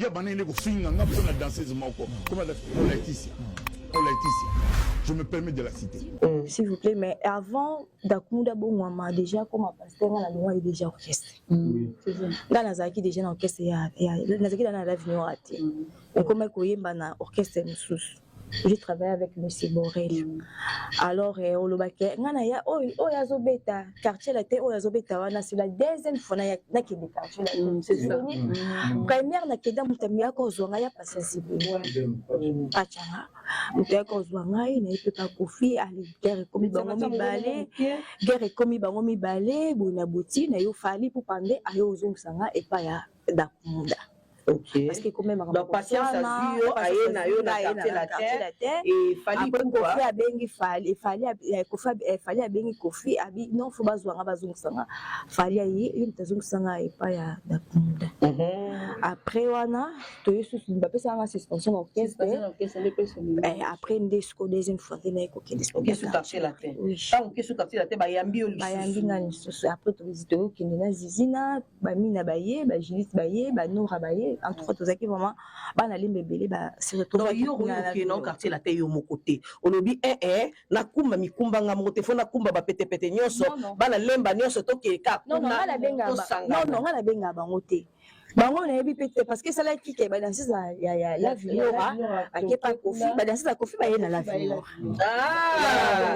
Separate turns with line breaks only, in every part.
Ya bana nde kofinga nga mpo na danseuse moko comme Laetitia. Laetitia, je me permets de la citer.
S'il vous plaît, mais avant Dakumuda bongwama déjà comme pasteur, nga nalongwaki déjà orchestre. Nga nazalaki déjà na orchestre ya nazalaki na l'avenir te. Nakomaki koyemba na orchestre mosusu. J'ai travaillé avec Monsieur Borel. Alors, olobaki nga na ya oyo oyo azobeta Quartier Latin, oyo azobeta wana, c'est la deuxième fois na nakende Quartier Latin.
C'est ça.
Première nakenda, moto amiyaka kozwa ngai ya Patience Acanga, moto ayaka kozwa ngai naye mpe Pakofi. Ale, guerre ekomi bango mibale, guerre ekomi bango mibale boye na boti na yo. Fally Ipupa nde aye ozongisa nga epai ya Dakumuda. Parce que comme
Donc Patience azwi yo, aye na yo na Quartier Latin et Fally
Après,
Ipupa.
Kofi abengi Fally, Fally, Kofi, Fally abengi Kofi abi non, faut bazwa nga, bazongisa nga. Fally aye, ye moto azongisa nga epai ya Dakumuda. Après wana toye susu, bapesaka nga suspension na orchestre. Après nde siko deuxième fois nde naye kokende.
Oke su Quartier Latin.
Oui.
Ntango oke su Quartier Latin, bayambi yo
Bayambi
lisusu.
Nga lisusu. Après toyokende na Zizina, bamina baye, bajulite baye, banora baye. En tout cas, tozalaki vraiment bana Lemba ebele.
Donc yo oyo okende na Quartier Latin yo moko te, olobi ee nakumba mikumba nga moko te, faut nakumba bapetepete nyonso.
Non, non.
Bana Lemba nyonso tokeka.
Non, non, nga nabengaka non, non, nga nabengaka bango te. Bango nayebi mpe te, parce que esalaki ke badanseuse ya La Viniora akepa Kofi, badanseuse ya Kofi baye na La Viniora.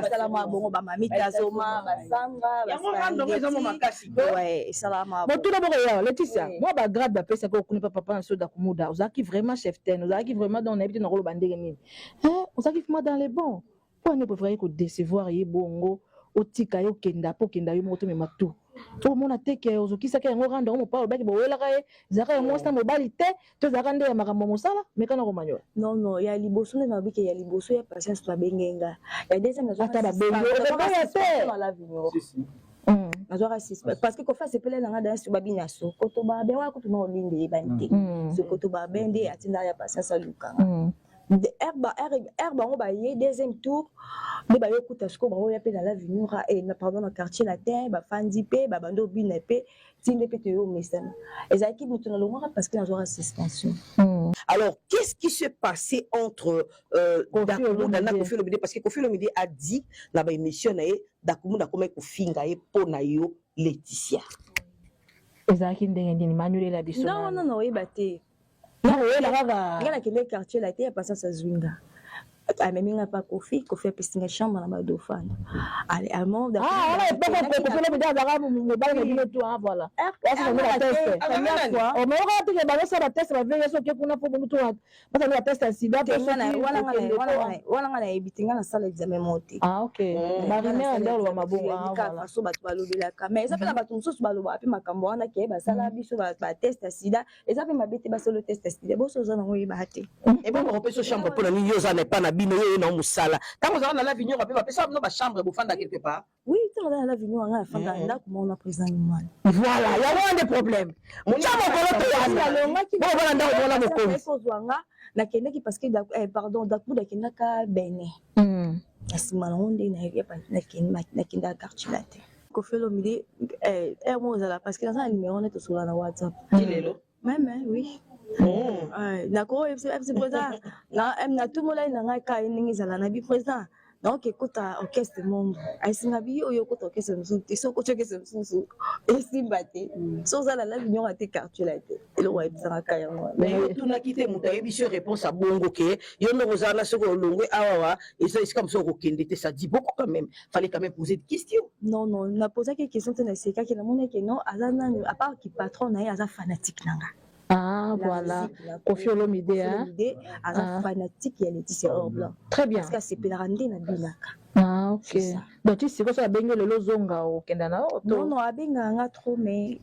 Esalama bongo, bamami Tazoma, basanga.
Yango randongo eza mo makasi.
Ouais, esalama.
Motuna moko ya Leticia.
Oui.
Mwa bagrade bapesaki okuni pa papa na so Dakumuda, ozalaki vraiment chef ten, ozalaki vraiment, donc nayebi te nakoloba ndenge nini. Ozalaki vraiment dans les bons. Mpo ani opréféraki kodécevoir ye bongo, otika ye, okenda mpo okenda yo moko, tomema tout, omona te ke ozokisaki yango rando yango? Mopala olobaki bowelaka ye, ezalaka ya mwasi na mobali te, to ezalaka nde ya makambo ya mosala? Mekana komanyola.
Non, non, ya liboso nde nalobi ke ya liboso ya Patience to abenge nga, ya deuxième
Ata babengi, okoboya te.
Nazwaka six, parce que Kofi asepele na nga danse babina Sokoto babe wana, kutu na olinde eyebani te. Sokoto babe nde atindaka ya Patience alukanga. R bango baye deuxième tour nde baye okuta sikoyo bango ya mpe na La Vinura, pardon, na Quartier Latin, bafandi mpe babandi obina mpe tinde mpe toyo omesana. Ezalaki moto nalongwaka parce que nazwaka suspension.
Alors, qu'est-ce qui s'est passé entre Dakumuda na Kofi Olomide? Parce que Kofi Olomide a dit na ba émission na ye, Dakumuda koma kofinga ye mpo na yo, Laetitia.
Ezalaki ndenge nini? Manulela biso.
Non, non, non, oyeba te.
Nakoyela kaka.
Nga nakende Quartier Latin, ya Patience azwi nga, amemi nga pa Kofi. Kofi apesi nga chambre na badofana.
Wana epoko Kofi Olomide azalaka mobali na bino tu. Voilà, omeokaka teke bazosala batest, bavenge soki kuna mpo bongo to basala batest ya sida.
Wana nga nayebi te, nga nasala examen mo te.
Ah ok, barumeur nde oloba mabongo.
Faso bato balobelaka, mais eza mpe na bato mosusu balobaka mpe makambo wana ke basala biso batest ya sida. Eza mpe mabe te, basala test ya sida, boso oza nango oyebaka te.
Ebongo bakopesa chambre mpona nini? Yo oza na epa na bino, yo oye na mosala. Ntango ozala na La Vignora mpe bapesa bino bachambre, bofanda quelque part?
Oui, ntango aza na La Vignora, nga nafanda na ndako moko na président Lumana.
Voilà, yango wana nde problème. Tya mokolo towana bobana ndako moko na mokonzi.
Kozwa nga, nakendaki parce que pardon, Dakumuda akendaka Benin. Na nsima nango nde nakendaka Quartier Latin. Kofi Olomide heure moko ozala, parce que naza na numéro nde tosola na WhatsApp.
Lelo?
Même, oui. Nakoyebisa président natumolai na ngai ka ye ndenge ezala na bi président, naoke ekota orchestre monde, ayesinga bi oyo okota orchestre mosusu te. So okoti orchestre mosusu, esimba te. So oza na La Vignora te, Quartier Latin, eloko ayebisanga ka yango wana.
Mais yo otunaki te, moto ayebi so réponse abongo ke yo ndenge oza na, soki olongwe awawa, eza esika mosusu okokende te. Ça dit beaucoup quand même, fallait quand même poser des questions.
Non, non, napozaki question te, nasekaki, namonaki non, aza nani, à part ki patron na ye aza fanatique na nga.
Ah voilà, Kofi Olomide, hein?
Olomide aza fanatique ya Laetitia Or Blanc.
Très bien.
Parce que asepelaka nde na binaka.
Ah ok. Donc ti sikoyo so abengi lelo ozonga, okenda na yo?
Non, non, abengaka nga trop, mais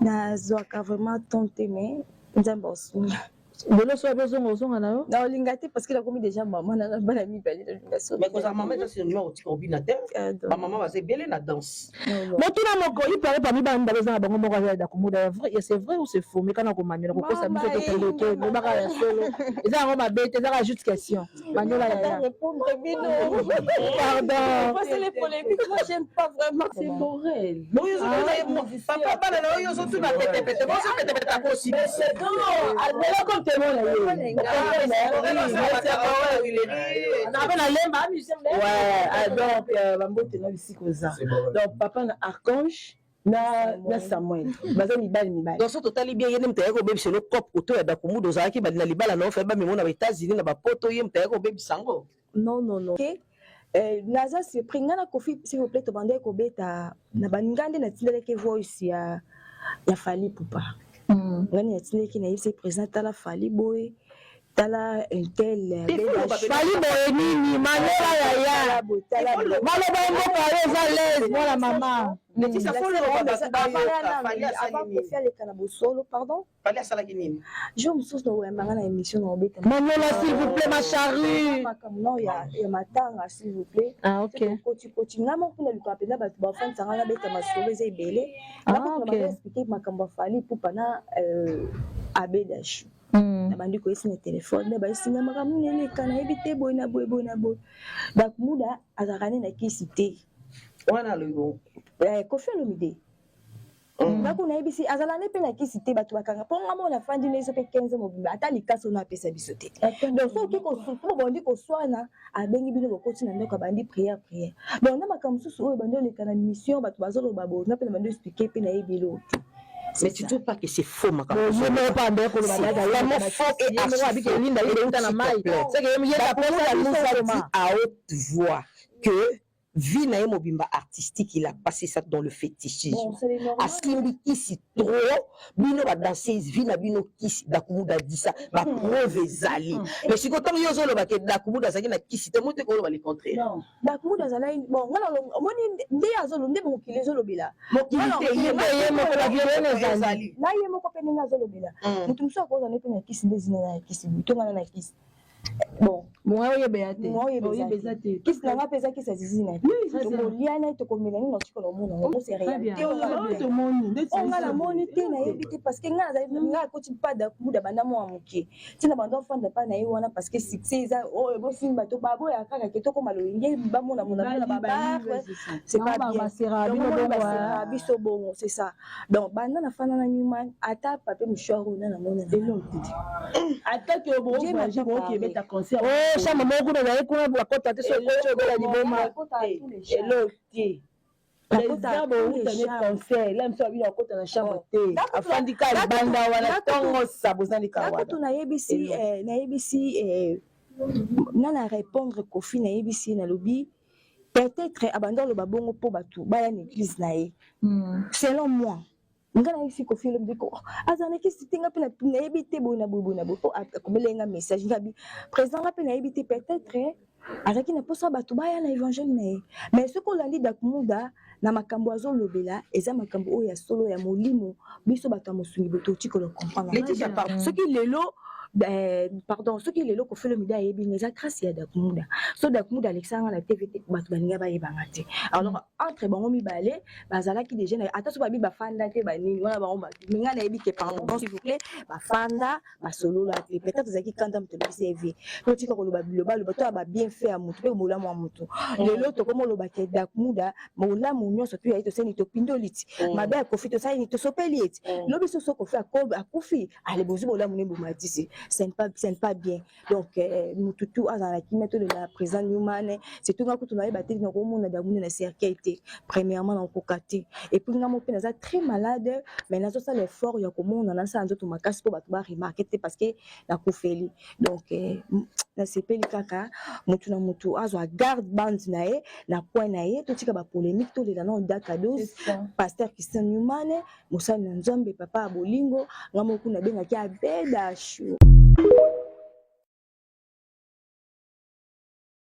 nazwaka vraiment temps te, mais Nzambe aosunga.
Lelo so abe ozonga, ozonga na yo?
Na olinga te, parce que nakomi déjà mama na bana mibale, nalinga so.
Mais kozala mama eza synonyme otika obina te. Bamama baza ebele na danse.
Motuna moko, ipare parmi bana mibale oza na bango, moko aza ya Dakumuda, ya vrai, c'est vrai ou c'est faux? Mekana komanyola, kokosa biso te, toleke lobaka ya solo. Eza yango mabe te, ezaka juste question. Manyola yaya.
Répondre bino.
Pardon.
C'est les polémiques, moi j'aime pas vraiment.
C'est Borel.
Papa, bana na oyo ozotuna petepete, bozopetepete akosilisa.
Eloko
témoin na ye. Ape na lemba
Ouais, donc bambote na bisika oza. Donc papa na Archange na Samuel baza mibali mibali.
Donc so totali bien, ye nde moto ayaki kobebisa elo cope koto ya Dakumuda. Ozalaki na libala na ofe, bamemo na baÉtats-Unis, na bapoto, ye moto ayaki kobebisa yango.
Non, non, non. Okay. Naza surpris. Ngai na Kofi, s'il vous plaît, tobandaki kobeta na baninga nde natindelaki voice ya Fally Ipupa. Ngai nde natindelaki, nayebisi président: tala Fally boye, tala un tel.
Fally boye nini, Manola yaya, maloba ya mboka oyo eza lese, mwana mama.
Leticia, foloba bato bayoka Fally asali nini.
Kofi aleka na bosolo, pardon.
Fally asalaki nini?
Jour mosusu nakoyambanga na émission na obeta.
Manola, s'il vous plaît, ma charrue.
Makambo nao ya matanga, s'il vous plaît.
Ah, ok.
Kotikoti nga moko mpona luka mpenza bato bafandisanga, nabeta masolo eza ebele. Expliquer makambo ya Fally Ipupa na Abedashu. Nabandi koyesi na telefone nde bayesinga makambo nini eleka, nayebi te, boye na boye, boye na boye. Dakumuda azalaka nde na kisi te.
Wana alobi bongo?
Kofi Olomide ndako nayebisi azala nde mpe na kisi te. Bato bakanga mpo nga mona afandi nde so mpe 15 mobimba, ata likaso ono apesa biso te. Donc soki po bandi koswana, abengi bino, bokoti na ndako, abandi prière, prière. Donc na makambo mosusu oyo bandi oleka na mission, bato bazoloba boye, nga mpe na bandi expliquer mpe nayebi eloko te.
Mais tu trouves pas que c'est faux, makambo?
Ye moko mpe ande koloba.
Vraiment faux et
archi faux. Linda ye na mai.
Nous a dit à haute voix que vie na ye mobimba artistique, il a passé ça dans le fétichisme.
Bon,
asimbi kisi trop. Bino badanseuse, vie na bino kisi. Dakumuda disa bapreuve ezali, mais sikoyo ntango yo ozoloba ke Dakumuda azalaki na kisi te, mo te koloba le contraire.
Dakumuda azalaki bon, nga omoni nde azolo nde mokili ezolobela.
Mokili te,
ye moko
ezali na ye moko mpe ndenge azolobela. Moto mosusu akozala mpe na kisi nde ezina na kisi tongana na kisi. Bon.
Moya oyeba te.
Oyeba te. Kisi na nga mpe eza kisi ya zizina. Tokolia na tokomela nini, natikala omona yango, c'est réalité. Nga namoni te, nayebi te, parce que nga nazali, nga akoti mpa Dakumuda banda mwa moke, ntina banda ofanda mpa na ye wana, parce que succès eza oyo bosimba to baboya kaka ke tokoma loyenge, bamona mona na babar, c'est pas bien, biso bongo, c'est ça. Donc banda nafanda na Newman, ata papier mouchoir oyo na namona.
Atake bokebeta concert.
Oh, chambre moko kuna ezali kuna, bakota te, soki okoti obela liboma.
Elo te, président, bouta ne concert la miso abino, akota na chambre te, afandi ka libanda wana, ntongo sa bozandi ka wana.
Kutu nayebisi nga na répondre Kofi, nayebisi, nalobi peut-être abandi aloba bongo mpo bato baya na église na ye. Selon moi, nga nayebisi Kofi elobi ko azala na kisi te, nga mpe nayebi te, boye na boye, boye na boye, mpo akomeli nga message. Nga bi président, nga mpe nayebi te, peut-être azalaki na mposa bato baya na évangile na ye. Mais soki olandi Dakumuda na makambo azolobela, eza makambo oyo ya solo ya molimo. Biso bato ya mosungi boye totikolo comprendre. Soki lelo, pardon, soki lelo Kofi Olomide ayebi nga, eza grâce ya Dakumuda. So Dakumuda alekisanga na TV te, bato balinga bayebanga te. Alors entre bango mibale bazalaki déjà na, ata so babi bafanda te, banini wana bango bato, mais ngai nayebi ke, pardon, s'il vous plaît, bafanda basolola te. Peut-être ezalaki kanda moto elobisi eve. Totika koloba bilobaloba to ya babienfait ya motu mpe bolamu ya motu. Lelo tokoma oloba ke Dakumuda bolamu nyonso to yaye, tosali topindoli ti mabe ya Kofi, tosali nini, tosopeli eti lobi soso Kofi akufi, ale bozwi bolamu ne mbuma tisi. Ce n'est pas bien. Donc motu tu azala na kimia. Tolela président Newman, surtout nga kutu nayeba te, nakomona Dakumuda na cercueil te. Premièrement nakokoka te, et puis nga mo mpe naza très malade, mais nazosala effort ya komona, nasala nzoto makasi mpo bato baremarquer te, parce que nakufeli. Donc nasepeli kaka motu na motu azwa garde bande na ye na coin na ye. Totika bapolémique, tolela na Dakados, pasteur Christian Newman, mosali na Nzambe, papa ya bolingo. Nga moko nabengaki Abeda Shu.